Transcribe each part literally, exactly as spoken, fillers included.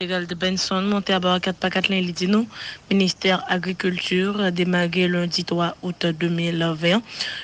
Gerald Benson monte abò a kat pa kat la, li di nou, Ministè Agrikilti demare lendi twa out de mil ven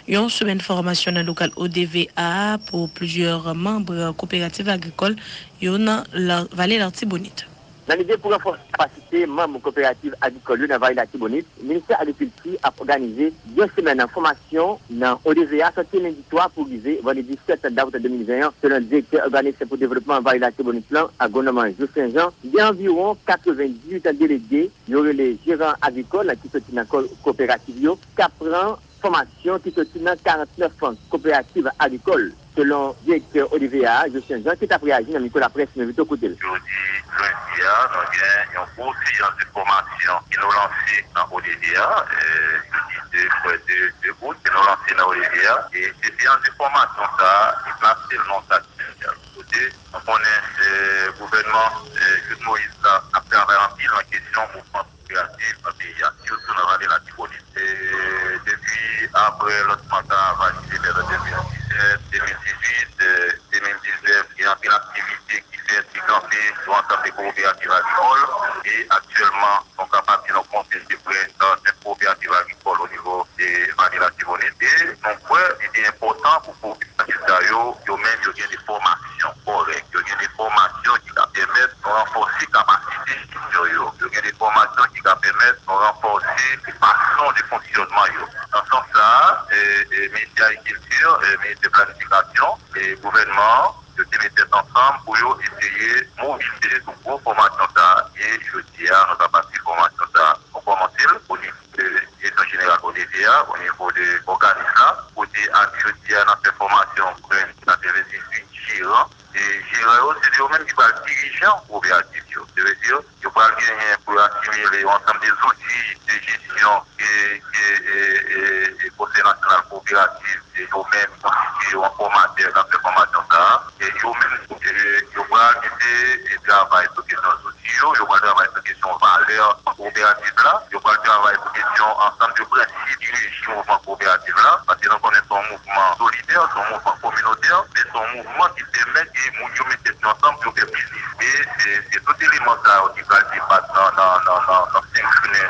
yon semèn fòmasyon nan lokal O D V A pou plizyè manm koperativ agrikòl yo nan la, Vale Latibonit. Nan lide pou ranfòse kapasite manm koperativ agrikòl yo nan Vale Latibonit, Ministè Agrikilti ap òganize yon semèn fòmasyon nan O D V A sòti lendi twa pou rive vandredi sèt dawout de mil ven an, selon direktè òganis pou devlopman Vale Latibonit lan, agwonòm Jo Sen Jan. Gen anviwon katrevendizuit delege, yo rele jeran agrikòl, ki soti nan ko-, koperativ yo, k ap pran fòmasyon ki soti nan karantnèf koperativ agrikòl. Selon direktè O D V A a, Jo Sen Jan, ki t ap reyaji nan mikwo laprès, nou envite w koute l. Jodi lendi a, nou gen yon gwo seyans de fòmasyon ki nou lanse nan O D V A, eh, jodi de, de, de out, ke nou lanse nan O D V A. E se seyans de fòmasyon sa a, ki plase l nan sa ki espesyal. Kote nou konnen, eh, gouvènman, eh, Jout Moyiz la ap travay anpil nan kesyon mouvman koperativ nan peyi a, sitou nan Vale Latibonit. E depi apre lansman sa a, Vale Latibonit de mil dizèt, de mil dizuit, eh, de mil diznèf, gen anpil aktivite ki fèt, ki kanpe sou ansanm de kooperativ agrikòl. E aktyèlman, nou kapab di nou konte de prè karannsenk kooperativ agrikòl o nivo de Vale Latibonit. E nou kwè li te enpòtan pou kooperativ sa yo, yo menm, yo gen de fòmasyon kòrèk, yo gen de fòmasyon ki ka pèmèt nou ranfòse kapasite jesyon yo, yo gen de fòmasyon ki ka pèmèt nou ranfòse fason de fonksyònman yo. Nan sans sa a, e, e, Ministè Agrikilti, e, Ministè Planifikasyon, e gouvènman an, yo te met tèt ansanm pou yo eseye mobilize sou gwo fòmasyon sa a. E jodi a, nou ka pase fòmasyon sa a. Nou kòmanse l o nivo de direksyon jeneral O D V A, o nivo de òganis la, kote a jodi a n ap fè fòmasyon prè katrevendizuit jeran. E jeran yo, se yo menm ki pral dirijan kooperativ yo. Se vle di, yo pral genyen pou yo asimile yon ansanm de zouti de jesyon ke, ke, e, e, e Konsèy Nasyonal Kooperativ, e yo menm konstitiye yo an fòmatè k ap fè fòmasyon sa a. E yo menm, e, yo pral mete, e, travay sou kesyon zouti yo, yo pral travay sou kesyon valè kooperativ la, yo pral travay sou kesyon ansanm de prensip ki reji mouvman kooperativ la, paske nou konnen se yon mouvman solidè, se yon mouvman kominotè, men se yon mouvman ki pèmèt ke moun yo met tèt yo ansanm pou yo fè biznis. E se, se tout eleman sa yo ki pral debat nan, nan, nan, nan, nan senk jounen,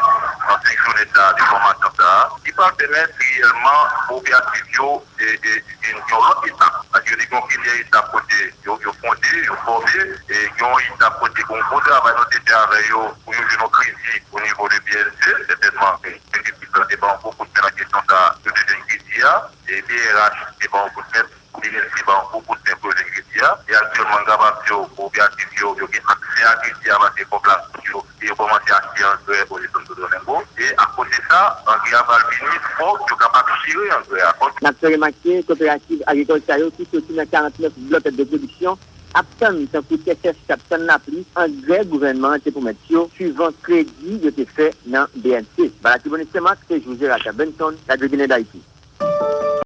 nan senk jounen sa a de fòmasyon sa a, ki pral pèmèt reyèlman kooperativ yo e, e, e, yon lòt etap. Paske yo te gen yon premyè etap kote yo, yo fonde, yo fòme, e gen yon etap kote gen yon gwo travay nou te fè avè yo pou yo jwenn yon kredi o nivo de B N C, sètènman, e, egzekitif la te ba yon gwo kout men nan kesyon sa a, yo te jwenn kredi a, e B R H te ba yon kout men, B N C ba yon gwo kout men pou yo jwenn kredi a, e aktyèlman, grasye yo, kooperativ yo, yo gen aksè a kredi a, paske kòb la sou yo, e yo kòmanse achte angrè o Santo Domingo. E akoz de sa, angrè a pral vini, fòk yo kapab jere angrè a. Fòk... N ap fè remake, kooperativ agrikòl sa yo ki soti nan karantnèf blòk de pwodiksyon ap tann, tankou sèchèch k ap tann lapli, angrè gouvènman an te pwomèt yo, swivan kredi yo te fè nan B N C. Vale Latibonit, Senmak, se José Rata Benson, Radyo Ginen Dayiti.